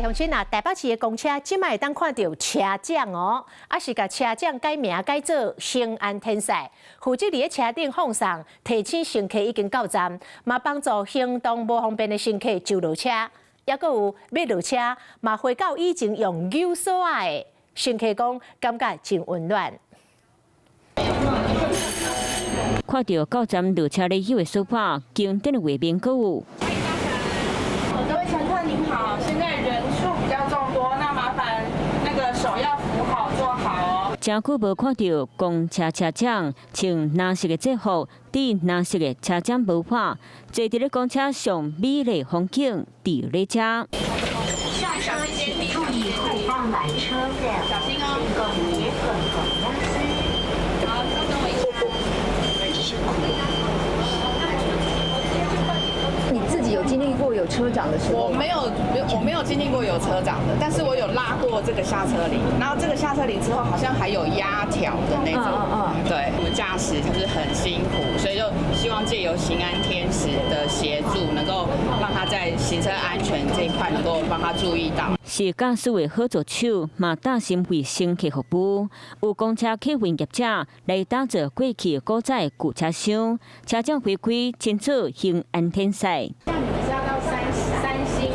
鄉親啊，台北市的公車這擺會當看著車長哦，啊是共車長改名改做行安天使，負責佇咧車頂放送提醒乘客已經到站，嘛幫助行動無方便的乘客就落車，抑閣有欲落車嘛回到以前用扭鎖仔的乘客講，感覺真溫暖。看著到站落車咧扭的鎖把，經典的畫面閣有。各位乘客您好，現在人數比較眾多，那麻煩那個手要扶好坐好哦。誠久無看著公車車長穿藍色的制服，佇藍色的車長帽袢，坐佇咧公車上美麗風景，佇咧遮。下車請注意後方來車，小心哦。好，稍等我一下。辛苦。你自己有經歷過有車長的時候？我沒有，我沒有經歷過有車長的，但是我有拉過這個下車鈴，然後這個下車鈴之後好像還有壓條的那種。對，我們駕駛他是很辛苦，所以就希望借由行安天使的協助，能夠讓他在行車安全這一塊能夠幫他注意到。是駕駛的好助手，嘛貼心為乘客服務。有公車客運業者來打造過去古早的舊車廂，車長回歸稱做行安天使。像你們是要到三星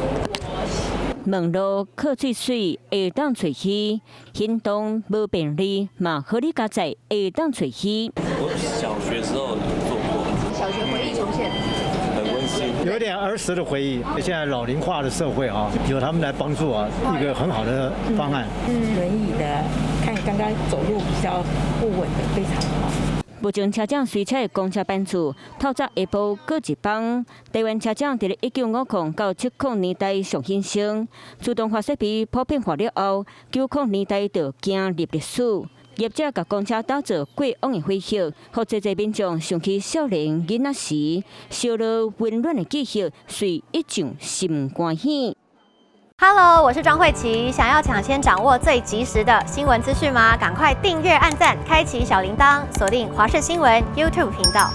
國問路靠喙水會當揣魚，行動無便利嘛，好哩佳哉會當揣魚。我小學時候有坐過。小學回憶重現。很溫馨，有點兒時的回憶。現在老齡化的社會啊，有他們來幫助啊，一個很好的方案。輪椅的，看剛剛走路比較不穩的，非常好。目前車長隨車的公車班次，透早下晡各一班。台灣車長佇咧1950到70年代上興盛，自動化設備普遍化了後，90年代就行入歷史。業者共公車打造過往的回憶，予濟濟民眾想起少年囡仔時，燒熱溫暖的記憶，隨一上心肝耳。 Hello，我是莊慧琪。想要搶先掌握最及時的新聞資訊嗎？趕快訂閱、按讚、開啟小鈴鐺，鎖定華視新聞 YouTube 頻道。